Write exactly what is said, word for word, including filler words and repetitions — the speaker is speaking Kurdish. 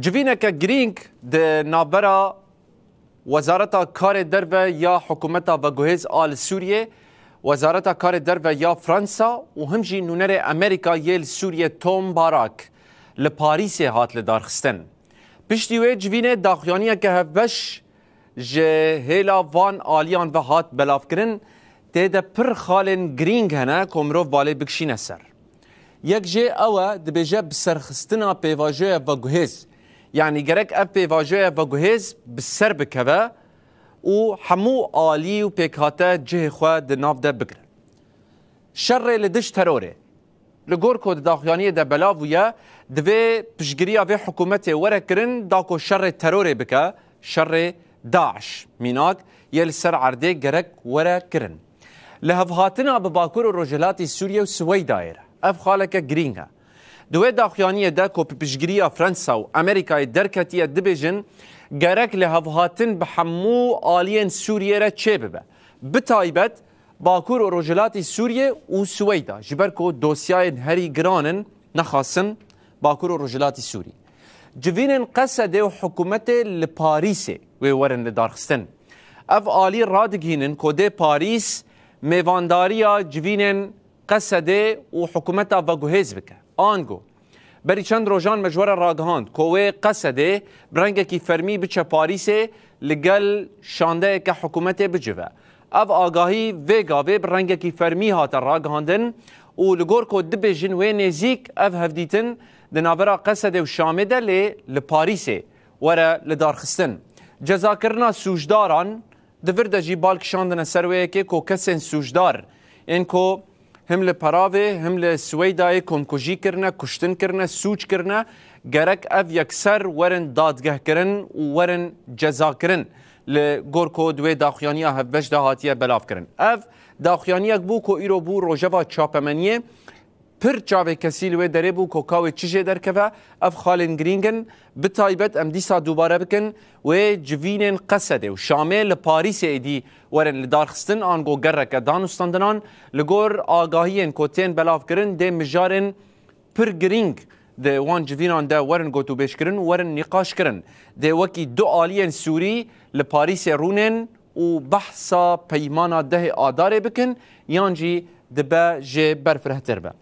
Civîneke girîng di navbera Wezareta Karê Derve ya Hikûmeta Veguhêz a li Sûriyê, Wezareta Karê Derve ya Fransa û him jî nûnerê Amerîka yê li Sûriyê Tom Barak li Parîsê hat lidarxistin. Piştî wê civînê daxuyaniyeke hevbeş ji hêla van aliyan ve hat belavkirin, tê de pir xalên girîng hene ku mirov balê bikişîne ser. Yek jê ew e, dibêje bi serxistina pêvajoya veguhêz. Yanî gerek ev pêvajoya veguhêz bi ser bikeve û hemû alî û pêkhate cihê xwe di nav de bigrin. Şerê li dij terorê. Li gor ku di daxuyaniyê de belav bûye, divê piştgiriya vê hikûmetê were kirin, da ku şerê terorê bike, şerê DAIŞ, mînak, yê li ser erdê gerek were kirin. Li hevhatina bi Bakur û Rojhilatî Sûriye û Siweydayê re. Ev xaleke girîng e. Di wê daxuyaniyê de ku bi piştgiriya Fransa û Amerîkayê derketiye, dibêjin, gerek li hevhatin bi hemû aliyên Sûriyê re çêbibe. Bi taybet Bakur û Rojhilatî Sûriyê û Siweyda, ji ber ku dosyayên herî giran in, nexasin Bakur û Rojhilatî Sûrî. Civînên Qesedê û hikûmetê li Parîsê wê werin lidarxistin. Ev alî radigihînin ku dê Parîs mêvandariya civînên Qesedê û hikûmeta veguhêz bike. Ango, berî çend rojan me ji we re ragihand ku wê Qesedê bi rengekî fermî biçe Parîsê, li gel şandeyeke hikûmetê bicive. Ev agahî vê gavê bi rengekî fermî hate ragihandin û li gor ku dibêjin wê nêzîk ev hevdîtin di navbera Qesedê û Şamê de, lê li Parîsê were lidarxistin. Cezakirina sûcdaran, di vir de jî bal kişandine ser wê yekê ku kesên sûcdar ên ku him li Peravê, him li Siweydayê komkujî kirine, kuştin kirine, sûc kirine, gerek ev yekser werin dadgehkirin û werin cezakirin, li gor ku di wê daxuyaniya hevbeş de hatiye belavkirin. Ev daxuyaniyek bû ku îro bû rojeva çapemeniyê. Pir çavê kesî li wê derê bû ku ka wê çi jê derkeve. Ev xalên girîng in. Bi taybet em dîsa dubare bikin, wê civînên Qesedê û Şamê li Parîsê êdî werin lidarxistin, ango gereke danûstandinan. Li gor agahiyên ku tên belavkirin, dê mijarên pir girîng di wan civînan de werin gotûbêjkirin û werin nîqaşkirin. Dê wekî du aliyên Sûrî li Parîsê rûnên û behsa peymana dehê Adarê bikin, yan jî dibe jê berfirehtir be.